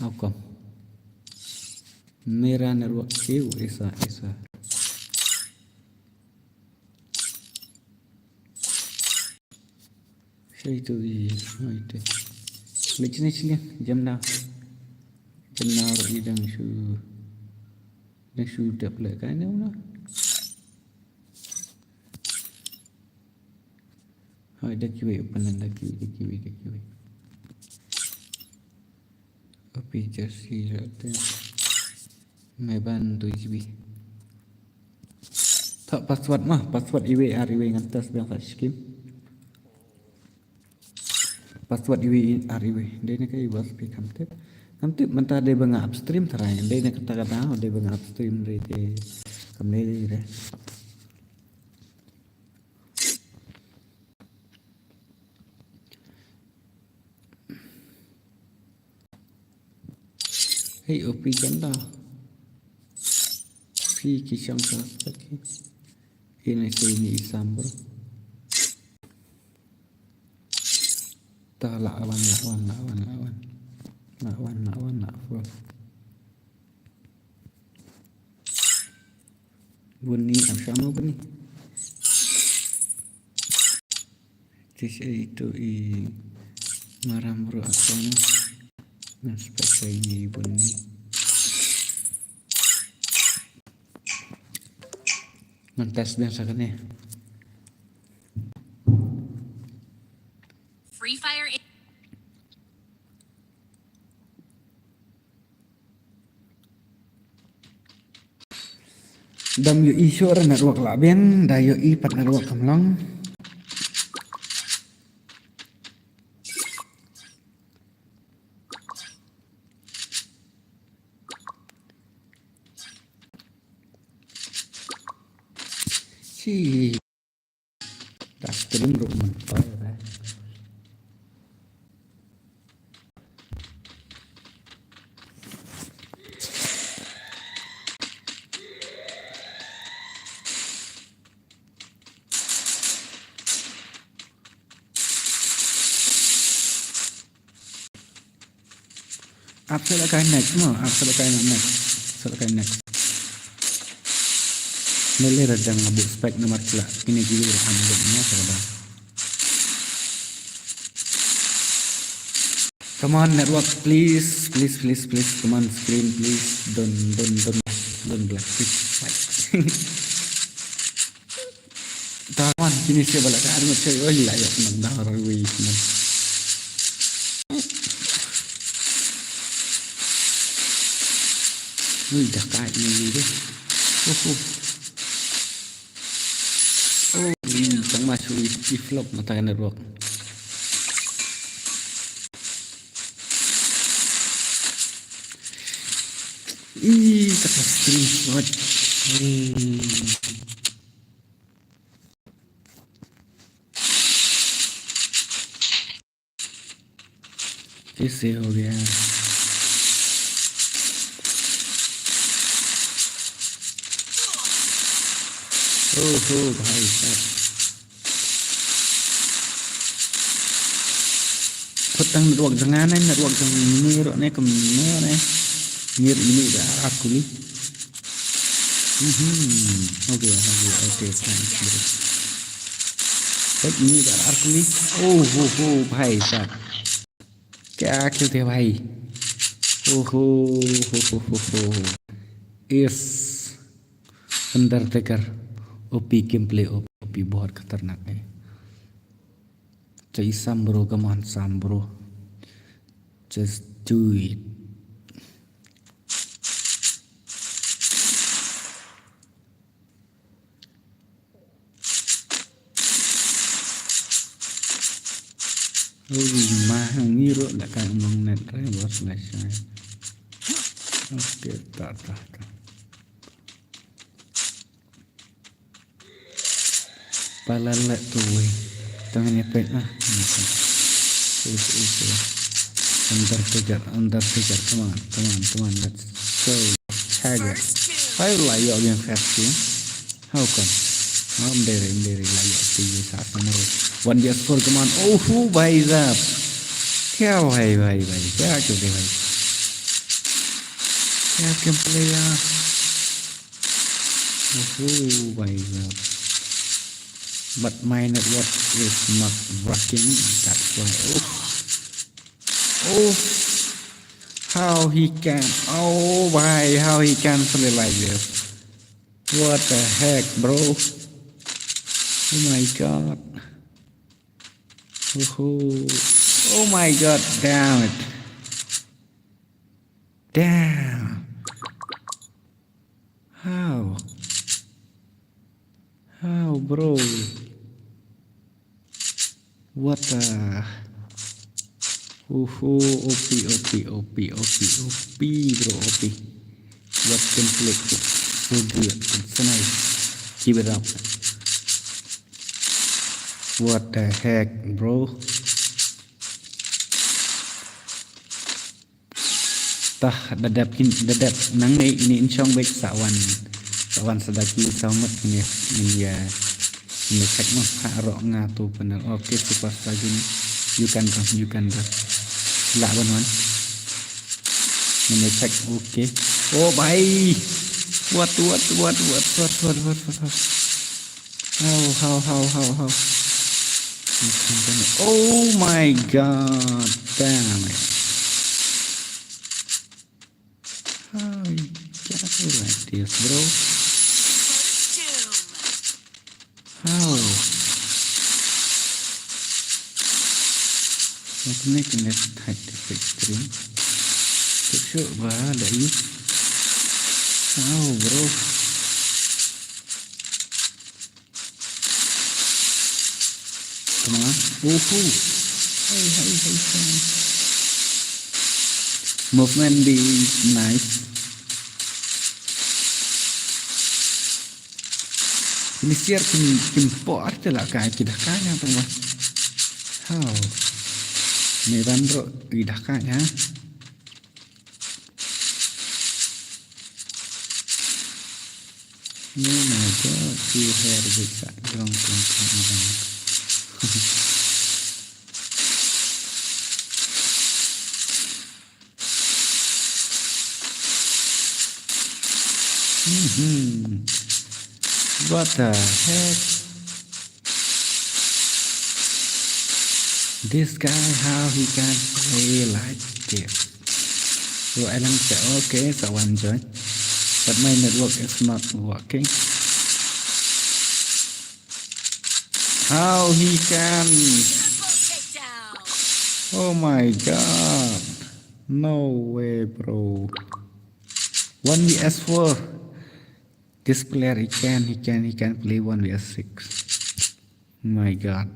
How come? Mera network kiew isa isa. Shai tu i, shai tu. Leh chini chini jam na. Jam na ruh i dang shu, dang shu dep leh kai ne una. Oh, da kiwei, opponent da kiwei, da kiwei, da kiwei. Opi jersey rate. Meban dui G B. Tha password ma, password iwei ar iwei ngan test biang sa skim. Password iwei ar iwei. Dei ne ka iwei spi kam tip. Kam tip mynta dei ba nga upstream tharai. Dei ne kata kata, dei ba nga upstream dei te kam dei dei re. Hei, opi janda. Phi ki shang sa saki. Ini se ini isam bro. Ta la wan, la wan, la wan, la wan. La wan, la wan, la wan. Buni, am shama buni. Tis e itu i maram bro aksana. Ngan spek sa ini buni. Ngan test biang sa kane. Free Fire. Dam ïohi shuh re network lah biang, da ïohi pat network kam long. Shi. Da stream ruh mynta re. Ap sa la kai next mo, ap sa la kai next, sa la kai next. Mele radang abu spek namar kila kini kini ram abu mo sa la. Come on network, please, please, please, please. Come on screen, please. Don't, don't, don't, don't block, please. Fight. Tawan kini se bala ka armut se oi la yok nang dahar wi nang. Ui da kai ni wi de. Uhu. Oh, ui tang ma shu i flop mata network. Ih, kata screenshot. Hmm. कैसे हो गया? ओहो भाई साहब। Khut tang network jong nga ne, network jong ni ruh ne, kum ne ne. Ngir ini da akuli. Mhm. Okay, okay, okay, thanks, bro. Baik, ini da akuli. Oh, ho, ho, bhai sahab. Kya khelte hai bhai? Oh, ho, ho, ho, ho, ho. Is Undertaker. O P gameplay, O P bahut khatarnak hai. Jai Sam bro, come on Sam bro. Just do it. Ui, ma hang ni ruh da ka ngong net re bos ngai sai. Okay, ta ta ta. Pala le tu wei. Tangan epek ah. Undertaker, Undertaker, come on, come on, come on, let's go. Tiger. Why you lie you again first team? How come? How dare, dare lie you team sa sama. One D S four, come on. Oh, who bhai sahab? क्या भाई, भाई, भाई, क्या कर दे भाई? क्या क्या प्लेयर? Oh, bhai sahab. But my network is not working. That's why. Oh. Oh. How he can? Oh, bhai, how he can play like this? What the heck, bro? Oh my God. Woohoo. Oh my god, damn it. Damn. How? How, bro? What the? Uhu, O P, O P, O P, O P, O P, bro, O P. What template? So good. It's nice. Keep it up. What the heck, bro? Tah, da dep kin, da dep nangne ini in shong beit sa wan. Sa wan sa da ki sa mut ngin ïa, ngin ïa check noh ha ro nga tu panel. Okay, superstar gini. You can run, you can run. Lah ban wan. Ngin ïa check, okay. Oh, bhai. What, what, what? How, how, how, how, how? Oh my god, damn it. How you gotta do like this, bro? How? Let me connect tight the victory. Put sure ba da you. How, bro? Come on. Woohoo. Hey, hey, hey, hey. Movement be nice. Ini siar kim, kim por te la kai ki dah kai na tong ba. How? Ni ban ro ki dah kai ha. Oh my god, ki hair bit sa long tong tong tong. Mhm. What the heck? This guy, how he can play like this? Well, I don't say, okay, so one join. But my network is not working. How he can? Oh my god. No way, bro. One V S four. This player, he can, he can, he can play one V S six. My god.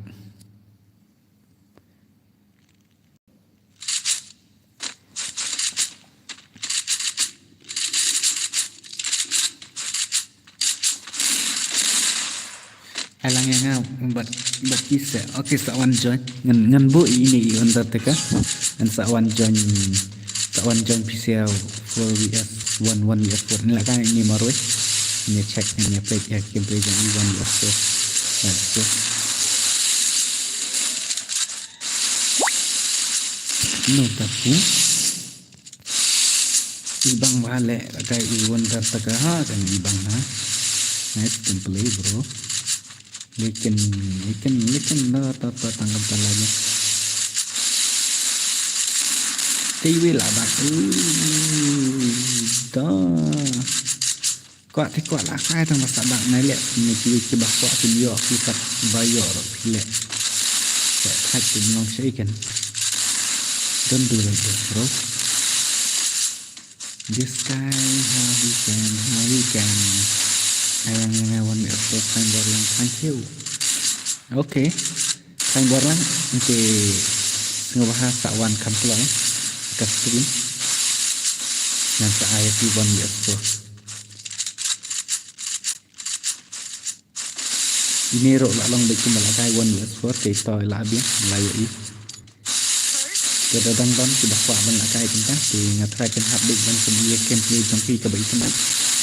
Alang ïa nga bad, bad ki se. Okay, sa wan join. Ngan, ngan buh ine i Undertaker. Ngan sa wan join, sa wan join P C L four V S one, one V S four. Ni la ka ini marwei. Ni check, ni play ya, gameplay jong i one V S four. Let's go. No, tapu. Ibang wale, kai i Undertaker ha, kan ibang ha. Nice gameplay, bro. Lekin, lekin, lekin na ta, ta, tangkap ta lagi. Tiwi la bak. Uh, da. Kwah te kwah la kai tang ba sa bak nai leh, ne ki, ki ba kwah ki ïoh ki pat ba ïoh ruh ki leh. Kwah thait ki long sha ikan. Don't do like that, bro. This guy, how he can, how he can. Ayang yang I want me to find Borlang, thank you. Okay. Find Borlang, okay. Sngewbha sa wan kham kloi. Ka stream. Ngan sa ai ki wan me to. Ine ruh la long beit kumba la kai one versus four te to la biang la ïohi. Te da dang don ki ba kwah ban la kai kumta te nga try pynhap beit ban pyn ïa gameplay jong ki kaba itynnat.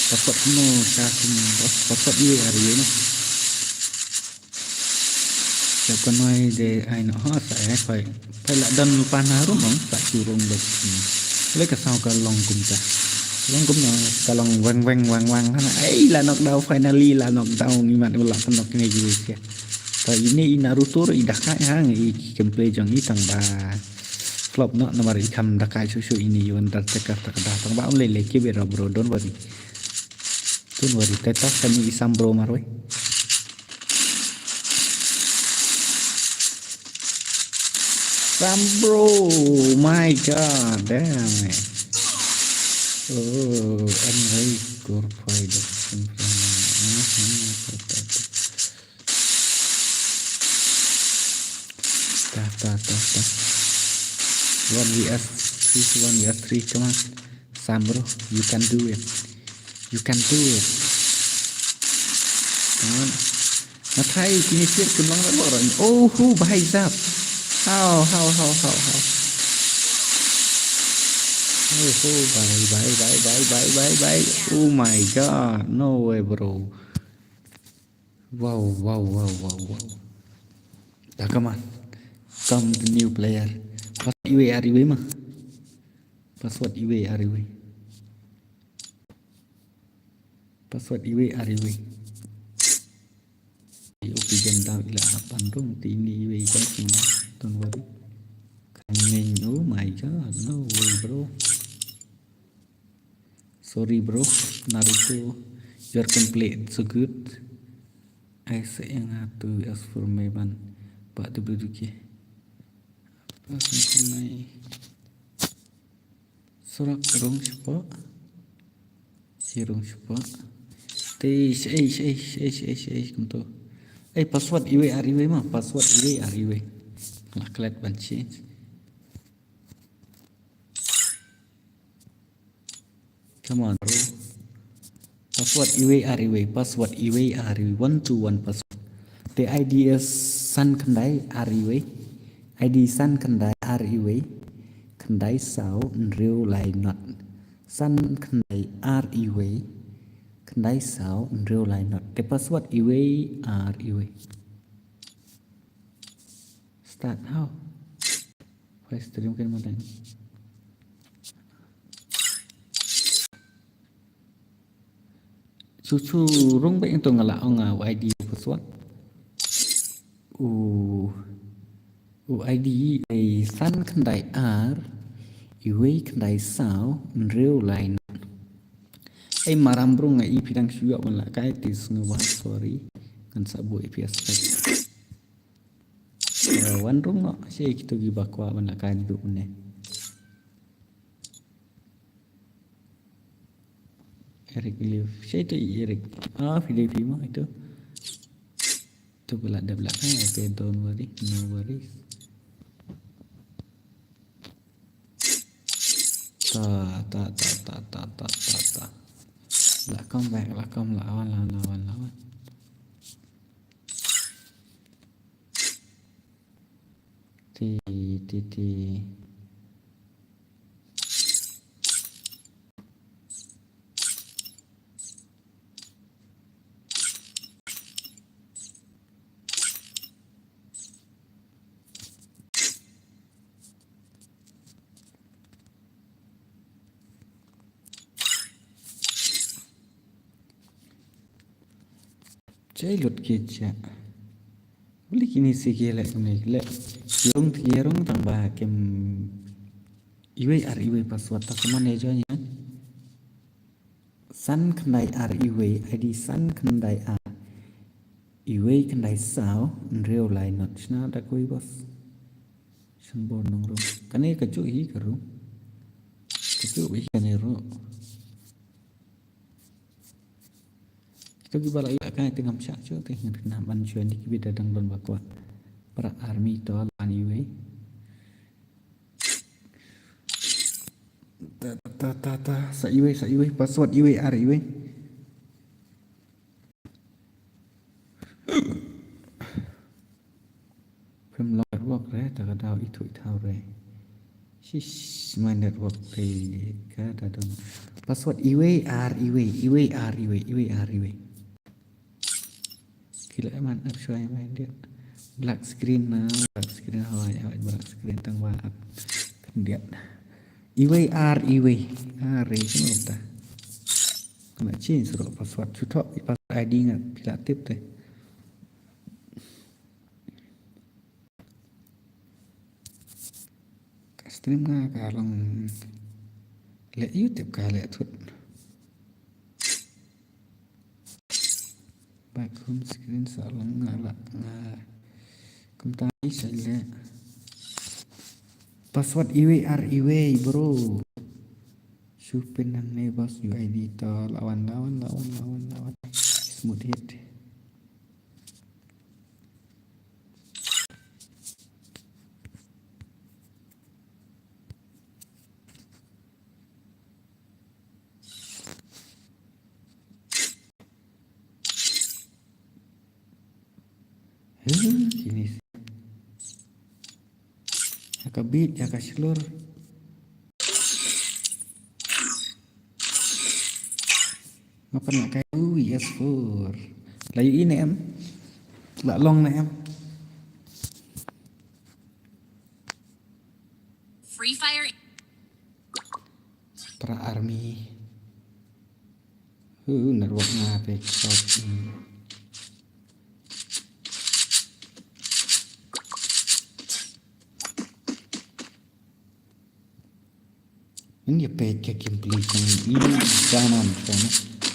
Password kumno ka kum password ïa ar ïa no. Te konoi de ai no ha sa ai phai. Phai la don pan harum ong sa ki rung bad. Le ka saw ka long kumta. Long kumno ka long weng weng weng weng hana. Ai la knockdown finally la knockdown ngi mat u la knock ne ji sia. Ta ini i Naruto i dakai ha ngi i gameplay jong i tang ba. Flop no namar i kham dakai shu shu ini i Wonder Taker ta ka da tang ba um le le ki bero bro don't worry. Don't worry ta ta kani i sam bro marwei. Sam bro, my god damn it. Oh, Enrico production. Ta ta ta ta. One vs three, one vs three, come on. Sam bro, you can do it. You can do it. Come on. Mathai, kini sir ke long na lor. Oh, hu, bahai zap. How, how, how, how, how. Oh, hu, bye, bye, bye. Oh my god. No way, bro. Wow, wow, wow, wow, wow. Ta, come on. Come the new player. Password iwei ar iwei ma. Password iwei ar iwei. Password iwei ar iwei. I opi jen dau ila hapan rung ti ini iwei guys, no, don't worry. Coming, oh my god, no way, bro. Sorry, bro. Naruto, your gameplay is so good. I say yang hatu as for me ban. Pak tu beri duki. Apa sampai mai? Surak rung shupo. Si rung shupo. Te eish, eish, eish, eish, eish, eish, kumto. Eh, password iwei ar iwei ma, password iwei ar iwei. Lah klet ban change. Come on, bro. Password iwei ar iwei, password iwei ar iwei, one two one password. Te I D is san khyndai ar iwei. I D san khyndai ar iwei. Khyndai saw hynriew lai not. San khyndai ar iwei. Khyndai saw hynriew lai not. Te password iwei ar iwei. Start how? File stream kan madan. Chu chu rung ba ito nga la ong, ah, I D password. U, u I D, eh, san khyndai ar, iwei khyndai saw hynriew lai not. Ei maram rung nga i pidang shuwa wan la kai tis ngewa, sorry. Kan sabu A P S. Eh, wan rung no, shi kito gi bakwa wan la kai du ne. Eric Live. Shi to Eric. Ah, Philippines itu. Tu pula dah belakang, okay, don't worry, no worries. Ta, ta, ta. Lah come back, lah come, lawan, lawan, lawan, lawan. Ti, ti, ti. Chai lut ki cha. Beli kini si ki lek ni lek. Rung ti rung tang ba kem iwei ar iwei password ta kaman ne jo nya. San khyndai ar iwei, I D san khyndai ar iwei khyndai saw hynriew lai not. Shna da koi bos. Shan bor nong rung. Kane ka ju hi ka rung. Ka ju hi kane rung. Kito ki ba la ïa ka te ngam shah shuh te ngin kynmaw ban shuwa ni ki bit da dang don ba kwah. Para army to la ni wei. Ta, ta, ta, ta, sa iwei, sa iwei, password iwei, ar iwei. Phim long network re, ta ka daw ithuh ithaw re. Shish, my network re, ka da dong. Password iwei ar iwei, iwei ar iwei, iwei ar iwei. Kila man ap shwai mai dia. Black screen na, black screen hawai, hawai black screen tang ba ap. Kan dia. Iwei ar iwei. Ar re kena ta. Kena change suruh password. Chutok i password I D ngat. Pila tip te. Ka stream nga ka long leh YouTube ka leh thut. Back home screen sa long nga la nga kumta ni sa leh. Password iwei ar iwei, bro. Shu pin nangne bas U I D to. Lawan, lawan, lawan, lawan, lawan. Smooth hit. Huh, kine. Ïa ka bit, ïa ka shlur. Nga pynlehkai, ui, S four. La ïohi ne em? La long ne em? Free Fire. Para army. Hu, network nga pek shot. Hmm. Ngan ïa peit ka gameplay jong i Danan, kan,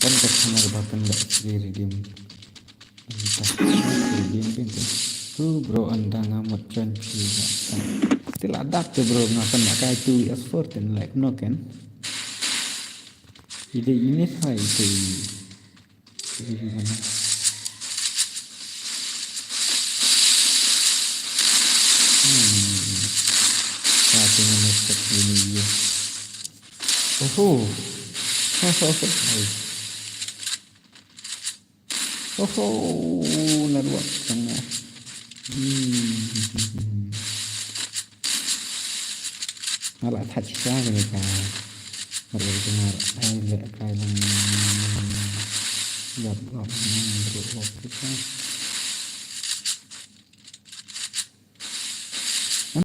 kan ka channel ba kan da free redeem. Anta redeem kan tu. Tu bro, anta nga mut join phi ba kan. Te la dak te bro, nga kan la kai tu S four ten like no kan. Ide ini hai te. Oho. Oho, na ruat tengah. Hmm. Nga la thait shisha kane ka. Nga la dengar, ai, leh kai lang. Ïap, ïap, ïap, ïap, ïap.